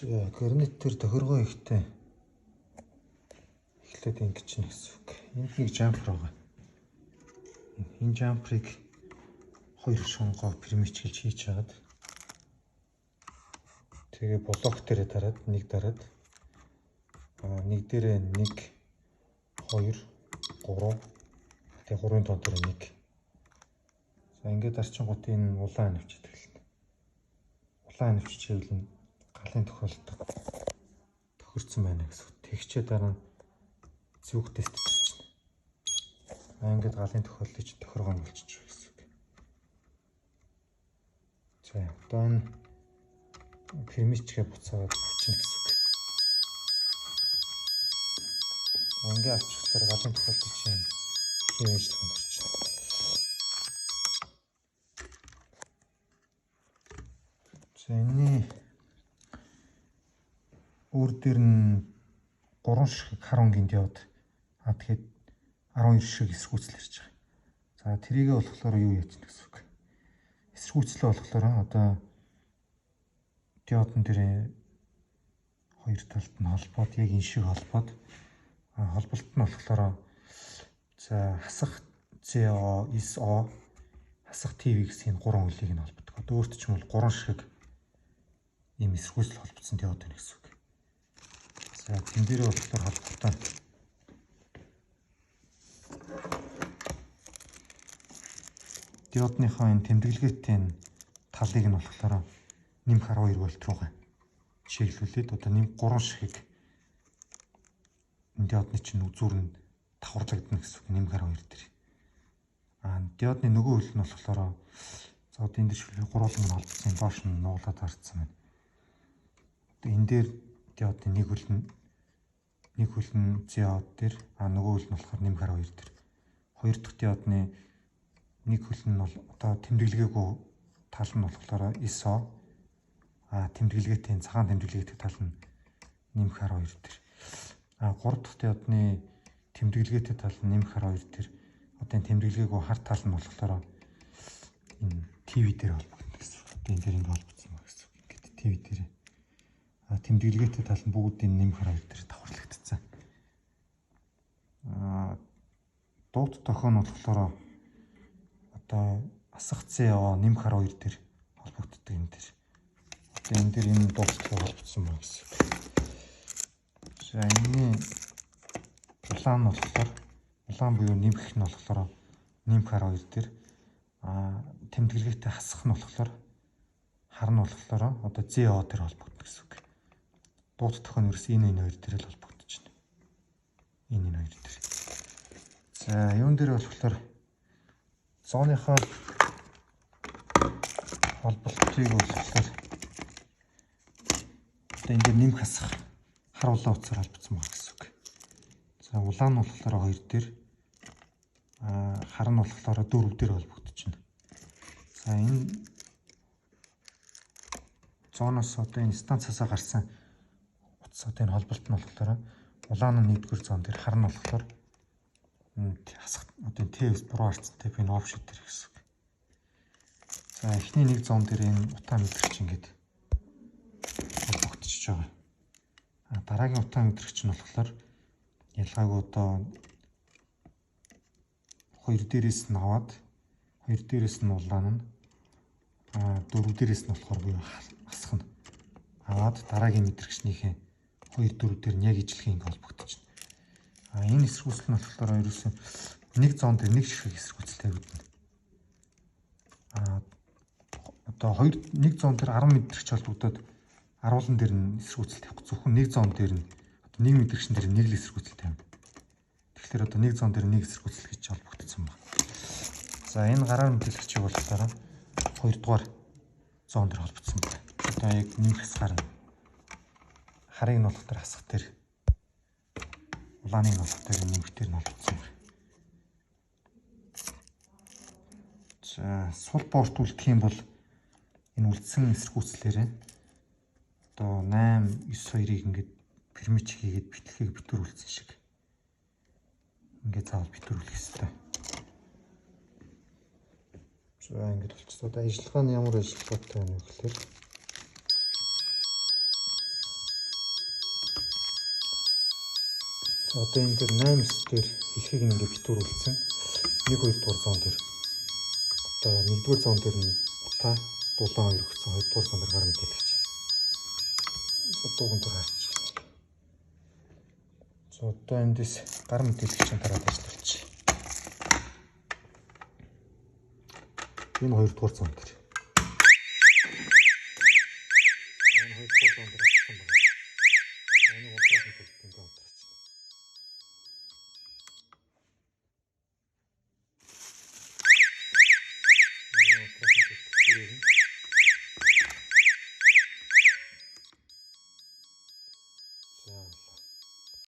За, гарнит дээр тохиргоо ихтэй эхлээд ингэж чинь гэсэн үг. Энд нэг jumper байгаа. Энэ jumper-ыг хоёр шонгоо пермичгэлж хийж хагаад тэгээ блок дээрээ дараад нэг дараад нэг дээрээ 1 2 3 тэгээ 3-ын тоон дээр 1. За, ингээд дарчингууд энэ улаан анивчдаг л. Улаан анивччихвэл нь галын тохиолдолд тохирсон байна гэсэн. Тэгчээ дараа нь звук тест хийчихнэ. Аа, ингээд галын тохиолдлыг чинь тохиргоо нь болчих гэсэн үг. За, одоо энэ пермичгээ буцаагаад авчина гэсэн үг. Ингээ авчихлаар галын тохиолдол чинь хэв ажиллагаанд орчихно. За, энэний өөр дээр нь 3 шиг хар өнгийн диод, а тэгэхэд 12 шиг эсэргүүцэл ирж байгаа. За, тэрийгээ болохоор юу яаж гэсэн үг. Эсэргүүцлээ болохоор одоо диодон дээр хоёр талд нь холбоод яг энэ шиг холбоод холболт нь болохоор за хасах CO, SO, хасах TV гэсэн энэ гурван хөлийг нь холбодог. Одоо өөрт ч юм бол 3 шиг ийм эсэргүүцэл холбогдсон диод байна гэсэн үг. За, тэн дээрээ болохоор холбогдсон. Диодныхоо энэ тэмдэглэгээтэй энэ талыг нь болохоор нэмэх 12 вольт руугаа чиглүүлээд одоо нэм 3 ширхэг энэ диодны чинь үзүүр нь давхарлагдана гэсэн үг, нэмэх 12 дээр. Аа, диодны нөгөө хөл нь болохоор за одоо энэ дээр гурван нь холбогдсон, доош нь нууглаад харцсан байна. Одоо энэ дээр диодны нэг хөл нь диод дээр, а нөгөө хөл нь болохоор нэмэх 12 дээр. Хоёр дахь диодны нэг хөл нь бол одоо тэмдэглэгээгүй тал нь болохоор ISO, а тэмдэглэгээтэй цагаан тэмдэглэгээтэй тал нь нэмэх 12 дээр. А гурав дахь диодны тэмдэглэгээтэй тал нь нэмэх 12 дээр. Одоо энэ тэмдэглэгээгүй хар тал нь болохоор энэ TV дээр холбогдно гэсэн үг. Одоо энэ дээр ингэ холбогдсон байна гэсэн үг. Ингээд TV дээр. А тэмдэглэгээтэй тал нь бүгд энэ нэмэх 12 дээр давхарлагдсан. А дуут тохион нь болохоор одоо асах CO нэмэх 12 дээр холбогддог юм дээр. Одоо энэ дээр энэ дуустлаа холбогдсон байна гэсэн. За, энэний улаан нь болохоор улаан буюу нэмэх нь болохоор нэмэх 12 дээр, а тэмдэглэгээтэй хасах нь болохоор хар нь болохоор одоо ZO дээр холбогдно гэсэн үг. Дуут тохион ерөөс энэ хоёр дээр л холбогдож байна. Энэ хоёр дээр. За, юун дээр болохоор зооныхоо холболтыг болохоор одоо энэ дээр нэмэх хасах хар улаан утсаар холбогдсон байна гэсэн үг. За, улаан нь болохоор 2 дээр, а хар нь болохоор 4 дээр холбогдож байна. За, энэ зооноос одоо энэ станцаасаа гарсан утас одоо энэ холболт нь болохоор улаан нь 1-р зоон дээр, хар нь болохоор хасах одоо энэ T-с буруу харцсан тэп энэ офшот дээр гэсэн үг. За, эхний нэг зоон дээр энэ утаа мэдрэгч ингээд холбогдчихж байгаа. А дараагийн утаа мэдрэгч нь болохоор ялгаагүй одоо 2 дээрээс нь аваад 2 дээрээс нь улаан нь, а 4 дээрээс нь болохоор буюу хасах нь аваад дараагийн мэдрэгчнийхээ 2 4 дээр нь яг ижлэхэн ингэ холбогдчихно. А энэ эсэргүүцэл нь болохоор ерөөсөн нэг зоон дээр нэг ширхэг эсэргүүцэл тавигдана. А одоо 2 нэг зоон дээр 10 мэдрэгч холбогдоод 10-уулан дээр нь эсэргүүцэл тавихгүй, зөвхөн нэг зоон дээр нь одоо нэг мэдрэгчэн дээр нэг л эсэргүүцэл тавина. Тэгэхээр одоо нэг зоон дээр нэг эсэргүүцэл гэж холбогдсон байна. За, энэ гараар мэдрэгчийг болохоор 2 дугаар зоон дээр холбогдсон байна. Одоо яг нэмэх хасгаар нь харыг нь болохоор хасах дээр, улааныг нь болохоор нэмэх дээр нь холбогдсон байна. За, сул борт үлдэх юм бол энэ үлдсэн эсэргүүцлээрээ одоо 8 9 2-ыг ингээд пермич хийгээд битлэхийг битүүрүүлсэн шиг ингээд заавал битүүрүүлэх ёстой. За, ингээд болчихсон. Одоо ажиллагаа нь ямар ажиллагаатай байна вэ гэхээр Одоо энэ дээр 8 9 дээр хэлхийг ингээ битүүрүүлсэн. 1 2 дугаар зон дээр одоо 1 дугаар зон дээр нь утаа дулаан хоёр өгсөн, 2 дугаар зон дээр гар мэдээлэгч. За дууган дээр харч. За одоо эндээс гар мэдээлэгчийн тараад ажиллуулчих. Энэ 2 дугаар зон дээр.